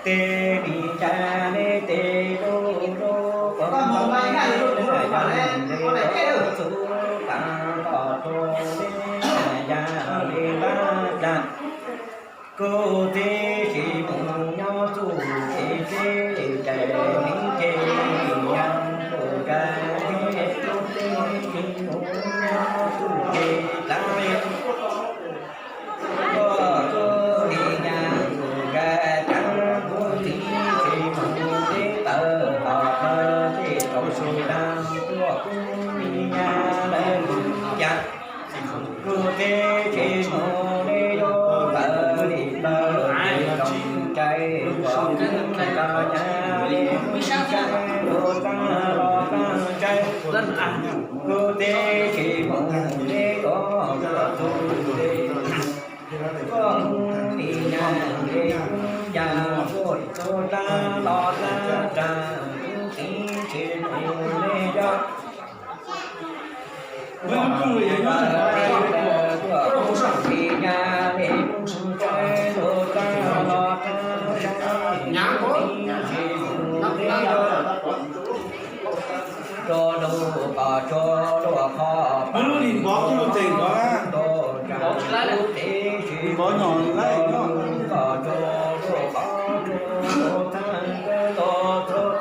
Tes li cas ne tes lub lub ko, yog li txhub tas tom tuaj li, yog li tab cas kuv txiv tsis mus nyob txuj kev seb tes neeb ces yog tus kav teb tub teb tsis mus nyob txuj kev tas. Koj kuj li nyag tus kav tas, kuv txiv tsis mus teb tawm tom plaws tej tsoom sawv daws tuaj kuj li nyag lawv mus cas. Kuv txiv tsis mus li yuav tawm li plaws tej tsoom cai uas kuv tsis tau nyab li mus cas, kuv txaj los txaj ntshai. Kuv txiv tsis mus li yuav tuaj tus li, tuaj mus li nyag li kuv yam tuaj tuaj txaj los txaj ntshai, kuv txiv tsis mus li yog. Rau lub qhov tsua lub qhov pab, lub lim npov tuj lub tseem npov na, lim npov nyom laij noj. Qhov tsua lub qhov tsua lub thaj kawg los txog.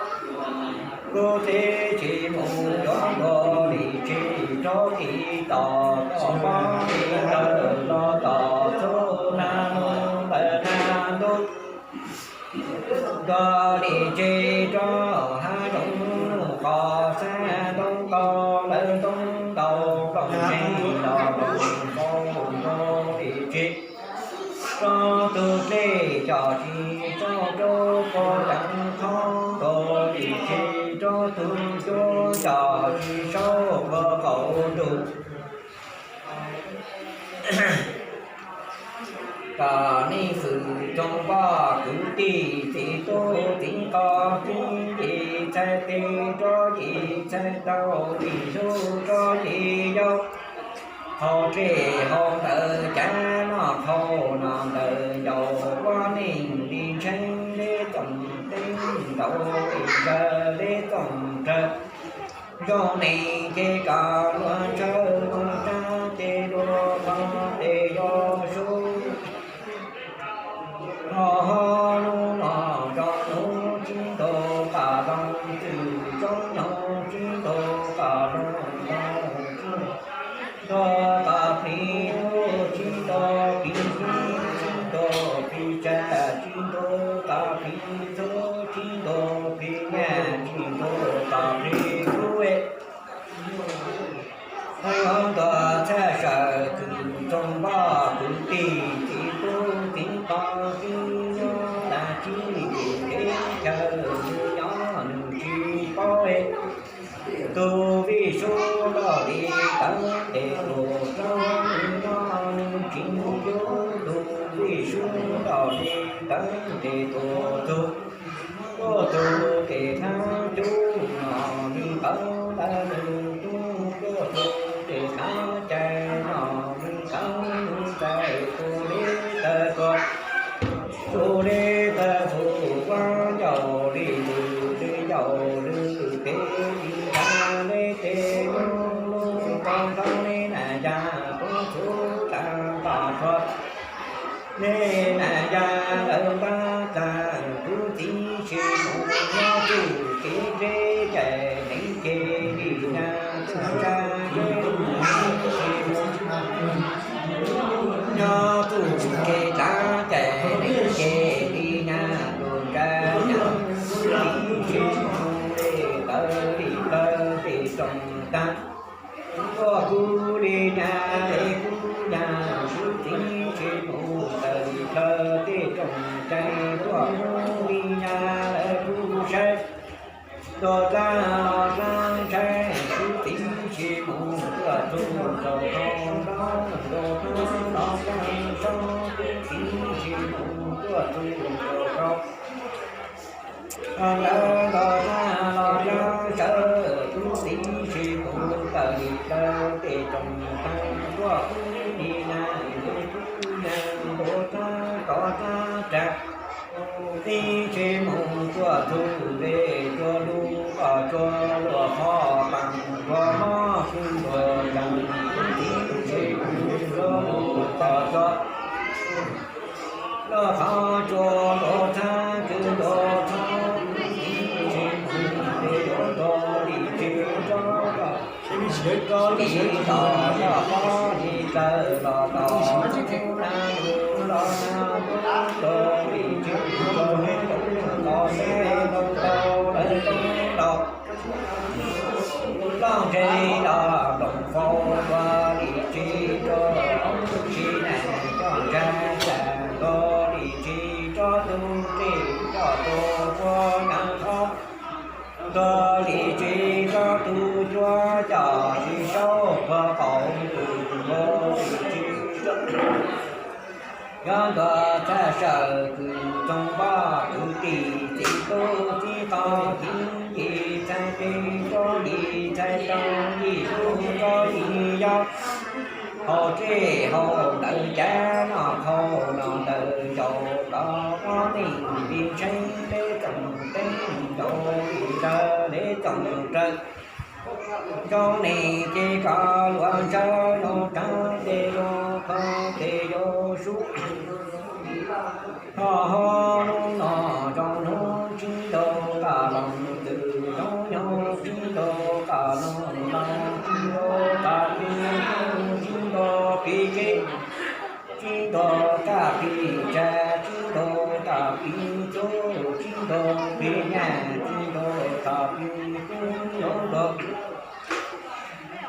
Kuv txiv tsis mus yuav nkaus li tsis rau tim tom koj pab li ntawd los tom txog na nub ntawm na ntuj. Nkaus li tsis rau hav zoov nug qhov xab ntoo nkaus lawv ntoo nkaus nplooj tsev los nkaus nkaus li tsis rau tus dlej cov tsis rau rau qhov ceev qhov nkaus li tsis rau tus cuab cov tsis rau qhov qaum ntuj. Kom nej xwm txoo poj kwv tij txiv tub txiv qos txiv yim txhais tes rau yim txhais taw yim hlub rau yim yau. Qhov dlej hauv ntawd cav noj qhau no ntawd yau, ua neej li ntshai li txoom teeb ntaus li ntshaw li txoom raws. Zoo neeg ces kom luag ntshaw luag tsa ces luag pom ces yog sub. Ho ho lub no rau hnub tsis ntuj qas loo txwm, tsob nyoog tsis ntuj qas loo loo txwm, ntuj qas plig tub tsis ntuj plig plig tsis ntuj plig tsam tsis ntuj qas plig txhub tsis ntuj plig nyaj tsis ntuj qas plig kub. Ntuj txhaj sawm txwm txoo poj kwv tij txiv tub txiv qos txiv nyob tas tsis tim teb chaws, nws nyob nws tsis paub. Tus vij sub loj li tawv tes tuam tsaub, nws nyob nws tsis yug. Tus vij sub loj li tawv tes tuam txug, tuaj tug tes hnab cub no nws qawv ntawd nws tub, tuaj tug tes hnab cai no nws qawv nws ntxais tu li tawg tuag, tu li tawg txhu, ua ncaus li lwm li ncaus lwm pem li ntag li tes lub lub tau nrho li na yam tub txhu tsa nqa rhuav. Nej na yam lawv npab tas kuv txiv tsis mus nyob txuj kev deb cais neev ces li na txuj tsa deb tsis mus nyob txuj kev dab cais neev ces li na tus nra yam kuv txiv tsis mus li tawv li plawv li tsoom tag. Tuaj kuv li nyag li kuv nyag kuv txiv tsis mus tawm li plawv Tuaj dlaab los dlaab ntshai, kuv txiv tsis mus tuaj txug rau khau, nrau nrau dlaab los dlaab ntshai, kuv txiv tsis mus tuaj txug rau khau. Ntawd nrau dlaab los dlaab ntshai, kuv txiv tsis mus tawm li ntawd tej tsoom tag tuaj kuv li na, kuv na nrau dlaab rov dlaab rag. Txiv tsis mus tuaj txug nte tsua lug, koj tsua luaj qhov paas tsua mob kws ntuag nraag, kuv txiv tsis mus tsua lug koj tsua luaj qhov tsua ntuag txhab kws ntuag txhab, kuv txiv tsis mus nte yuav ntuag li tsis tsob koj. Tsis tau yog pob li dlawg los tau, na lug los na lug, ntuag li tsis tsob, tau seb tau tau lawv tau tau. Loj ntse los nploos faus, ntuag li tsis tsob, tsis na coj ntsa, ntuag li tsis tsob tug tij coj tug puag nyav qhov, ntuag li tsis tsob tug cuab coj tsis saub puag qaum, ntuag li tsis tsob. Yuav ntuag txhaj sawm kws txoos npoj kwv tij, txiv tub txiv qos txiv yim, txhais tes tsob yim txhais taw, yim lub tsob yim yau, haus tsej haus ntawd cav noj, haus no ntawd ncaus, los ob neeg li ntshai, leb txoom teeb ncaus li ntawd, leb txoom raws. Ntsoov neeg ces koj luag ntsawg, yuav rag tes yuav kho tes yuav sub. Ho ho hnub no tsoom hnub, tsis ntuag kaj loos ntws, tsoom nyoog tsis ntuag kaj loos los, tsis ntuag kaj pis, tsis ntuag kaj pis tsev, tsis ntuag kaj pis tsa, tsis ntuag kaj pis txuj, tsis ntuag pis nyaj, tsis ntuag kaj pis kub, yuav ntuag.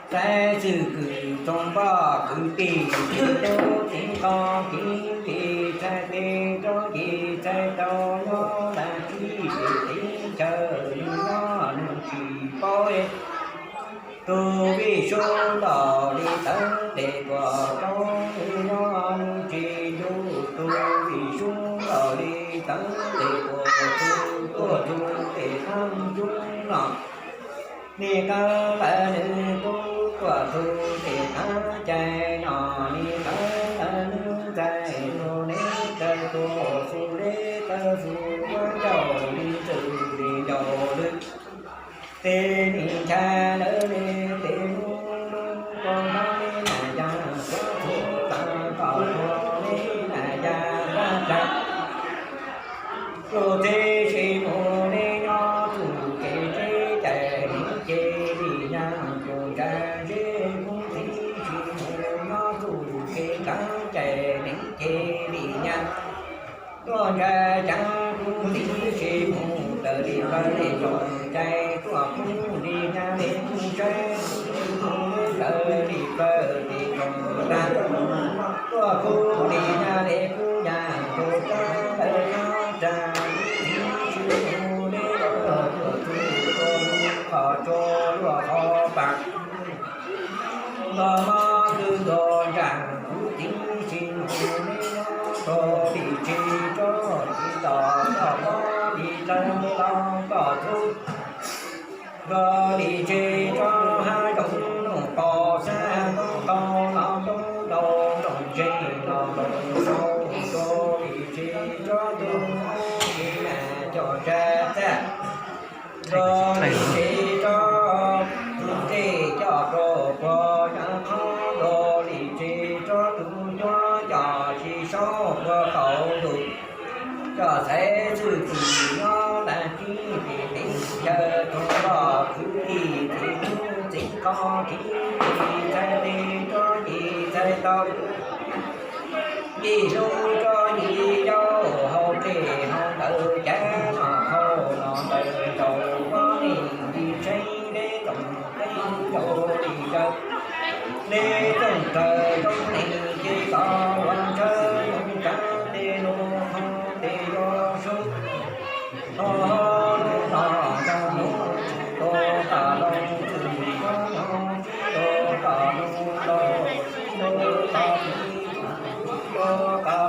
Txais txwj kws txoos npoj kwv tij, txiv tub txiv qos txiv yim, txhais tes tsob yim txhais taw, nyob lam tsis pem teb chaws, nyob nws tsis paub tus vij sub, ntuag li tawv tes tuaj rau, nyob nws tsis ntuj tus vij sub, ntuag li tawv tes tuaj txug, tuaj txug tes thab cub no. Niam qab lawv nws tub tuaj txug tes thab cai no, niam qab lawv nws ntxais tug neb taw tuaj xu leb taw xu, muab ncauj li ntxwj li ncaus lwm. Tes nim ncha lawv li tes lub lub, koj nab li na ya, kuv txhua tas koj txhua li na ya, nrab nrag. Kuv txiv tsis mus li nyob txuj kev tsev cai, neev ces li nyab kuv ntsa zeb, kuv txiv tsis mus nyob txuj kev ntawd cai, neev ces li nyab tuaj ntsa cas, kuv txiv tsis mus raws li plaws li tsoom cai, tuaj kuv li nyab li kuv ntsa, kuv txiv mus raws li plaws li tsoom tag, tuaj kuv li nyab li kuv nyab, tus rab lawv rab rag, kuv txiv tsis mus li tuaj, tuaj txug tuaj lug, qhov tsua luaj qhov paas los mob kws ntuag nraag, kuv txiv tsis mus li nyob, ntuag li tsis tsob, tsis tau yog pob li dlawg los tau txug, ntuag li tsis tsob hab zoov, noog qaug xab toob qaug los toob ntau, ntoos ntseeg los ntoos sau, ntuag li tsis tsob tug tsis na coj tsa txag, ntuag li tsis tsob tug tij coj rau puag nyav qhov, ntuag li tsis tsob tug cuab coj tsis saub puag qaum ntuj, coj txais txwj kws nyob lam tsis pem teb chaws, txoos npoj kwv tij, txiv tub txiv qos txiv yim, txhais tes tsob yim txhais taw, yim lub tsob yim yau, haus tsej haus ntawd cav noj, haus no ntawd ncaus, muab neeg li ntshai, leb txoom teeb ncaus li ntawd, leb txoom raws zoo neeg ces koj luag ntsawg, yuav ntsawg tes lug qhov tes yuav sub, ho ho lub no zoo lub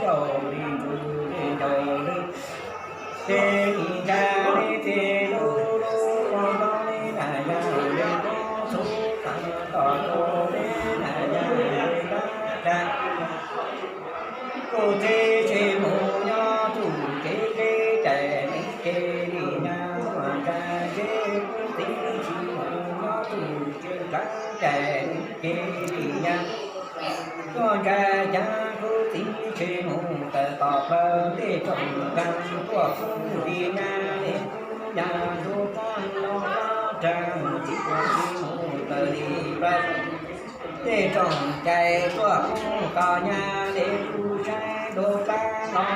ncaus li ntsuj li ncaus li. Ces nim ntsa li ces lub lub ua nto li na yog li tub txhuv tag tom rau li na yog li tab tsa. Kuv txiv tsis mus nyob tus kev kev cai li ces li nyab tuaj ntsa ces kuv txiv tsis mus nyob tus kev kev cai li ces li nyab tuaj ntsa cas kuv txiv tsis mus tawm tom plaws tej tsoom kab tuaj kuv li nyab li kuv nyab ntuj txaj los txaj tsa txiv tsis mus tawm li plaws. Tej tsoom cai tuaj kuv koj nyab li kuv saib ntuj txaj los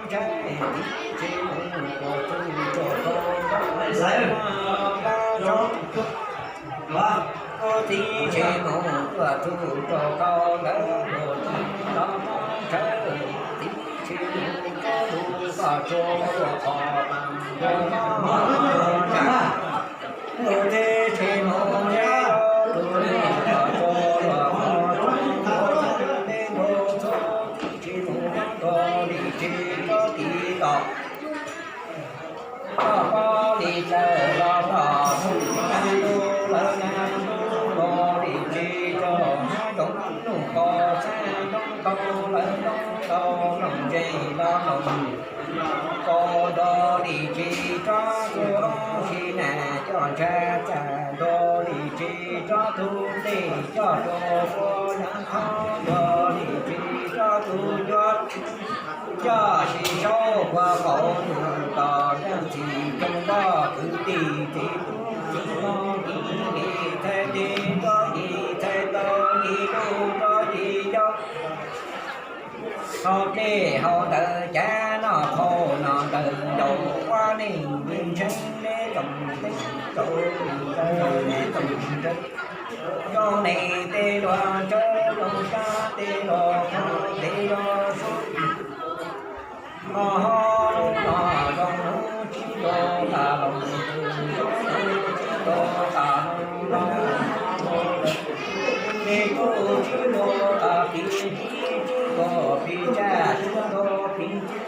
txaj saib txiv tsis mus tuaj txuj rau koj los txaj rau kuv txiv tsis mus tuaj txuj rau koj lawm ntuj txaj los txaj saib txiv tsis mus koj lub koj tsuag tuaj qhov pas rau koj ntsa. Kuv txiv tsis mus li tus li koj tsuag tuaj qhov tsuag tuaj txaj li ntuj txaj txiv tsis mus nyob ntuj li tsis rau tim tod. Koj koj li tawm los tom ntuj nag ntuj lawv nag ntuj ntuj li tsis rau nag ntuj ntuj koj xab ntuj koj lawv ntuj ntuj Tshaj txaj nrog li tsis tsob tug tej coj rau puab yaav qhov nrog li tsis tsob tug cuab coj sib saub puag qaum ntuj tos nraag txim rau npoj kwv tij txiv tub txiv hmoob txiv li txhais tes rau li txhais taw li lug rau li yau. Hauv dlej hauv ntawd cav noj qhau no ntawd ncaus ua neej li ntseeg le tsoom teeb tsaus li ntawd le tsoom ntseeg. Zoo neeg tej luag ntsawg zoo sab tej luag qhov tej luag sub. Ho ho lub no zoo lub tsis ntuag tas loo, zoo lub tsis ntuag tas loo, zoo lub me tub tsis ntuag tas pis, tsis ntuag pis tsaj, tsis ntuag pis tsis,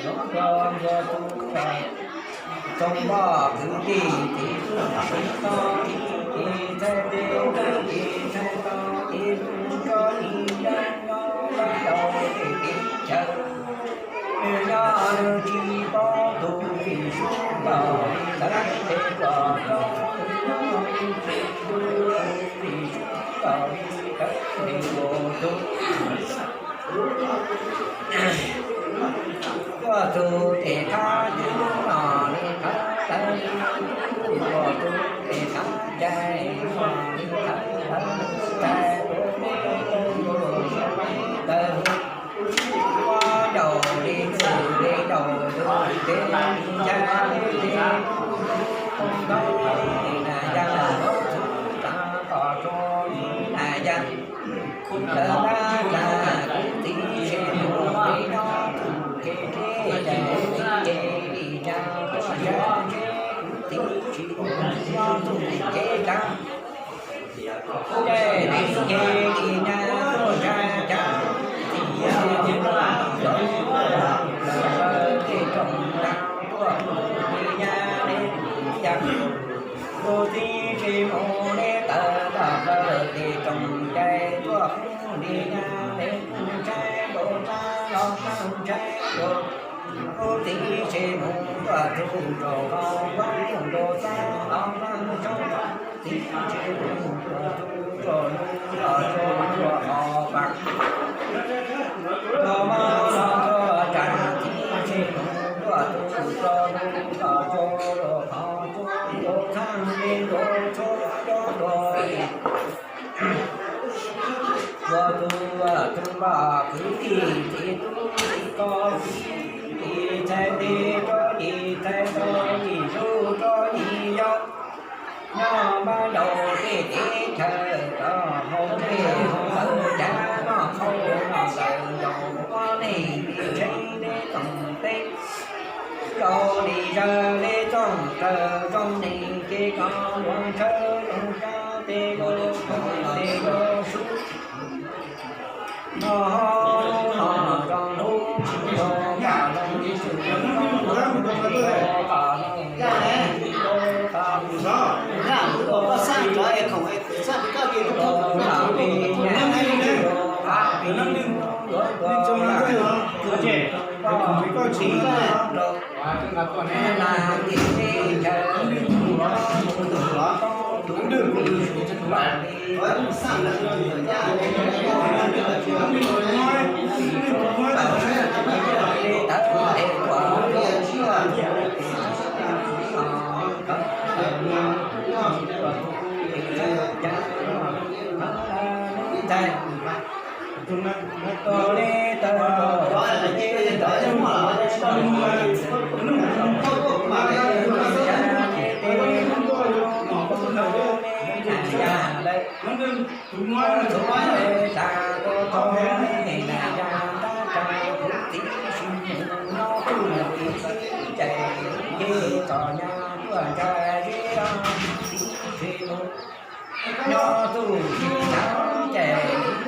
zoo ntuag ntuag tub. Tsoom npoj kwv tij txiv tub txiv hmoob txiv li txhais tes rau li txhais taw li lug rau li yau, nyob lawm rau tej teb chaws. Nws nyob nws tsis paub tug vim sub nkaus li ntawd, tes tuam rau nws nyob nws tsis paub tug vim sub nkaus li ntawd, tes tuam tug tuaj txug tes qab twb no li qhov ntawd, tuaj txug tes qab ncaig no li qhov ntawd, tais tuav me ntawd, ua ncaus li txwj li ncaus ntug tes li ncav li tes, ntau li na yaj, ntau txwj tsav tom tsuag li na yaj. Lawv tab tag kuv txiv tsis mus li nyob txug kev tsheb, ces li ces li nyab tuaj ntsab tsheb, kuv txiv tsis mus nyob txug kev tsav, ces li ces li nyab tuaj ntsab cov txiv, ces li nyab tuaj ntsab cov txiv, lawv tej tsoom ntxhais tuaj li nyab li yaj. Kuv txiv tsis mus li tawm tag plaws, tej tsoom ntxhais tuaj poob li nyab li kuv ntshai, ntuj txab los txab ntshai ntuj. Kuv txiv tsis mus tuaj txug rau hauv ntuj txab los txab ntshai, kuv txiv tsis mus tuaj txug rau ntuj los txug rau hauv pas. Los mab los tuaj tsav, txiv tsis mus tuaj txug rau ntuj los txug rau hauv txug rau txhab li ntuj txhua cov ntuj li. Tuaj txug tug npoj kwv tij txiv tub txiv hmoob txiv li txhais tes rau li txhais taw li lug rau li yau. Nyob npaj ncaus tej teb chaws rau hauv dlej hauv ntawd, cav noj qhau noj ntawd ncaus ua neej li ntseeg le tsoom teeb tsaus li zawg le tsoom raws zoo neeg ces koj luag ntshaw zoo sab tej luag qhov tej luag sub. Ho ho lub no zoo lub tsis ntuag tas loo, tsis ntuag tas loo, tsis ntuag tas loo. Ntuag tas li nyab, ntuag tas li nyab, ntuag tas li nyab, ntuag tas li nyab. Nyob txuj ci txhav ces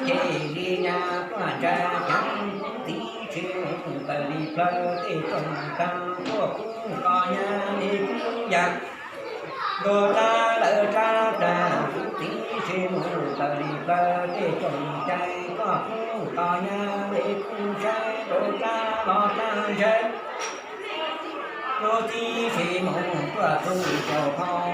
li ces li nyab tuaj ntsa cav, kuv txiv tsis mus tawm li plawg tej tsoom tag tuaj kuv koj nyab li kuv yam. Ntuag txab lawv tsab tag, kuv txiv tsis mus tawm li plawg tej tsoom cai, koj kuv koj nyab li kuv ntshai, ntuag txab los txab ntshai. Kuv txiv tsis mus tuaj txug rau hauv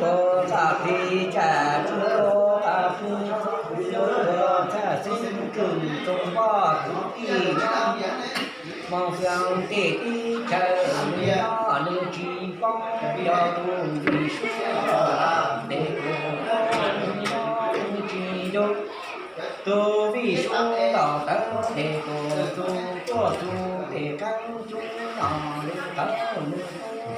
tuag txaj plig tsa tsuag tuag qab pug tuag txaj xeeb kws tsoom poj kwv tij nyob hmo fias tej teb chaws nws nyob nws tsis paub cov tug vij sub los tes tus tuag nws nyob nws tsis nco. Tus vij sub los tawv tes tus tug tuag tug tes qeeb cub los nws tawv nws tub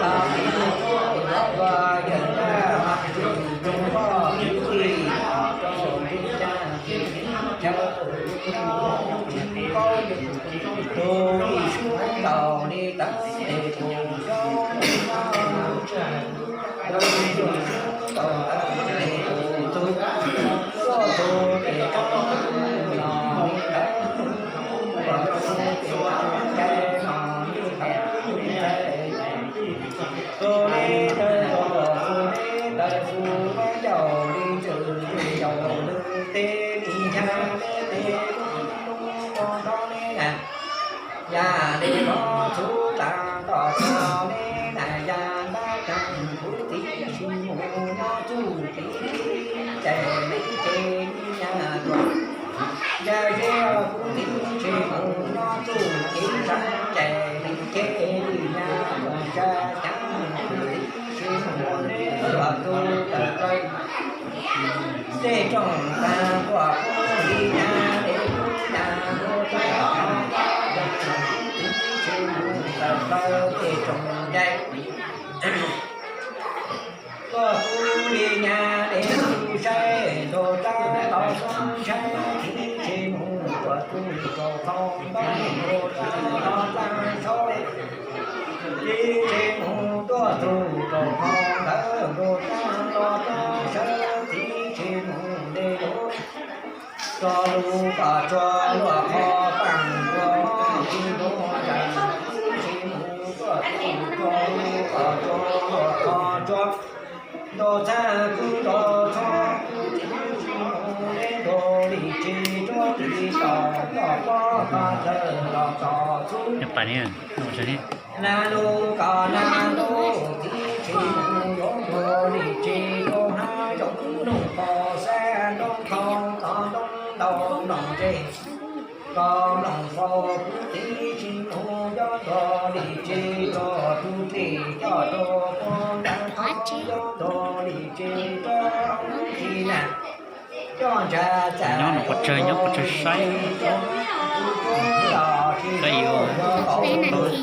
los tib tug los ua yawg Vaj Mas Tsuj Tsuj Poj Tsuj Tij los rau tib cag tib chaw, paub yus tug ib sub nkaus li tawv es tus xyoob no tsa, yus tug sub nkaus tawv es tus tug, tuaj tug ces tau los li tawv, tuaj tug ces tau cai los li tawv. Tus li ntawd tus, tus li ntawd tus, muab ncaus li ntxwm li ncaus lwm teb li nyab li teb, mus nrov li na, yam li nrov txhuv tas nroj txog li na, yam ntab tag kuv txiv tsis mus nyob txuj kev, ces li ces li nyab tuaj, yam li kuv txiv tsis mus nyob txuj kev, ces li ces li nyab tuaj tsa cav kuv txiv tsis mus li los tug tawm plaws. Tej rooj tag tuaj kuv li nyab li kuv nyab tuaj tag, kuv txiv tsis mus tawm plaws tej rooj ncais. Tuaj kuv li nyab li kuv saib ntuag dlab los xob saib, txiv tsis mus tuaj txuj rau qhov npab ntuag dlab los dlab saib, txiv tsis mus tuaj txuj rau qhov ntawd ntuag dlab los dlab saib, txiv tsis mus li lub tso lub kom tsuag luaj qhov paj ntuag mob tsis ntuag ntsais, txiv tsis mus tuaj txuj tso lub kom tsuag luaj qhov tsuag ntuag txhab kub ntuag txhob, txiv tsis mus li ntuag li tsis tuaj li tom toj pob paj dawb los tom txhub. Nag lub kom nag lub, txiv tsis mus yuav ntuag li tsis tuaj hab zoo nug pos xab nroob thoob tom nroob ntau noj ntseg. Koj mloog paub kuv txiv tsis mus yuav ntuag li tsis tuaj tug tij coj rau puag nram thoob, yuav ntuag li tsis tuaj tsis na, coj ntsa txam nyob nws qhov tsawg, nyob qhov tsawg saib. Tsis tuaj los tsis tuaj yuav ntuag li tsis tuaj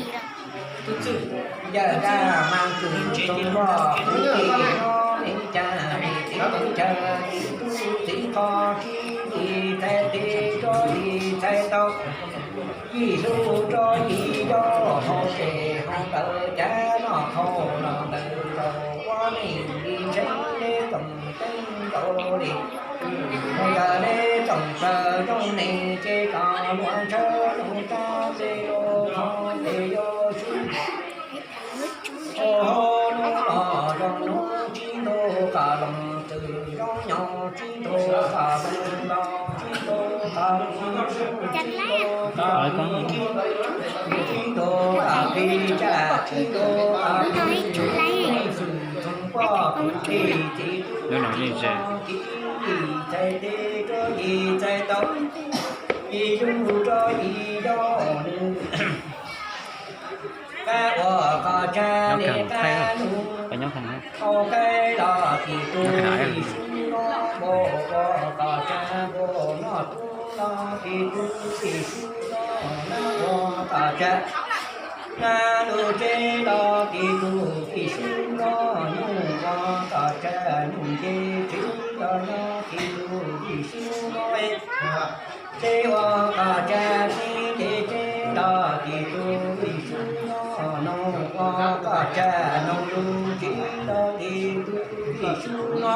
tug txwj, yawg dab Tsoom poj kwv tij nyob neej tsa, txiv tub txiv qho, txiv txhais tes rau txiv txhais taw, yim hlub rau yim yau, hauv tsev hauv ntawd cav noj qhauv los ntawd rau ua neej li ntseeg li tsoom teeb nkaus li. Mus yog li tsoom sawv zoo neeg ces kom luag ntshaw zoo rab tes los qhov tes yuav swb. Ua hauv lub los zoo hnub tsis ntuj qab los twb zoo nyob tsis ntuj qab los tsis ntuj qab los tsis ntuj qab los tsis ntuj qab pib tsam tsis ntuj qab pib tsam xwm txhoov poj kwv tij txiv tub txiv qho txiv txhais tes rau txiv txhais taw, yim hlub rau yim yau nws. Qab ua qhov tsab li qab nus, qhov qaib los tim tub tim sub no, npua ua qhov tsab npua noj tub los tim tub tim sub no, nab ua qhov tsab nab lub tsev los tim tub tim sub no, nyuj ua qhov tsab nyuj nce tsev los nyob tim tub tim sub no. Tsev ua qhov tsab txiv nce tsev los tim tub tim sub no, noog ua qhov tsab noog lub tsev los tim tub tim sub no.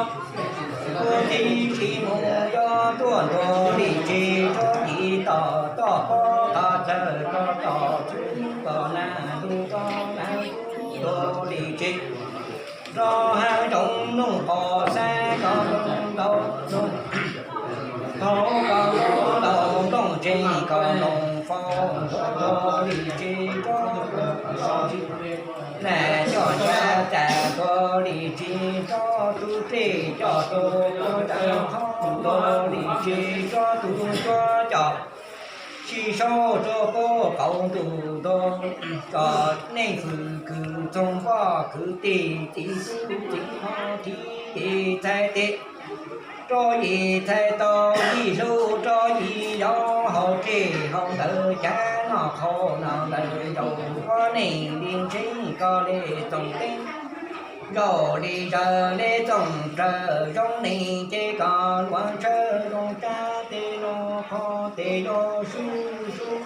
Kuv txiv tsis mus yuav tuaj ntuas li tsev rau txiv tom toj pob qhov txawg rau tom txwv kom nag lug rau nag ntuas li tsev. Rau hav zoov noog qos xab rau noog ntau noog, thaum kom noog ntau noog tsev kom noog faus ntuas li tsev rau nam coj ntshav tas ntuas li tsev rau tus pej coj tus ntawd qhov ntuas li tsev rau tus cuab coj. Tsis sau rau pob qaum ntuj nto, kom nej fwm kws txoog poj kwv tij txiv tub txiv qho txiv txhais tes rau yim txhais taw, yim hlub rau yim yau hauv tsev hauv ntawd cav noj qhauv noj ntawd nraug ua neej li ntseeg koj li txoom teeb. Zaum li zaws li txoom sawv zoo neeg ces kom luag ntshaw zoo rab tes los qhov tes yuav swb swb.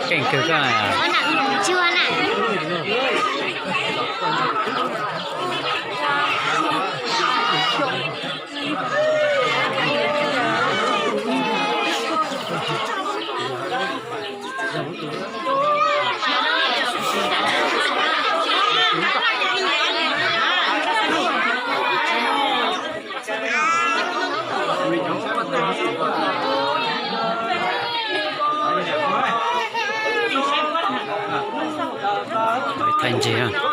Keej kawg koj. Thaij ntsig.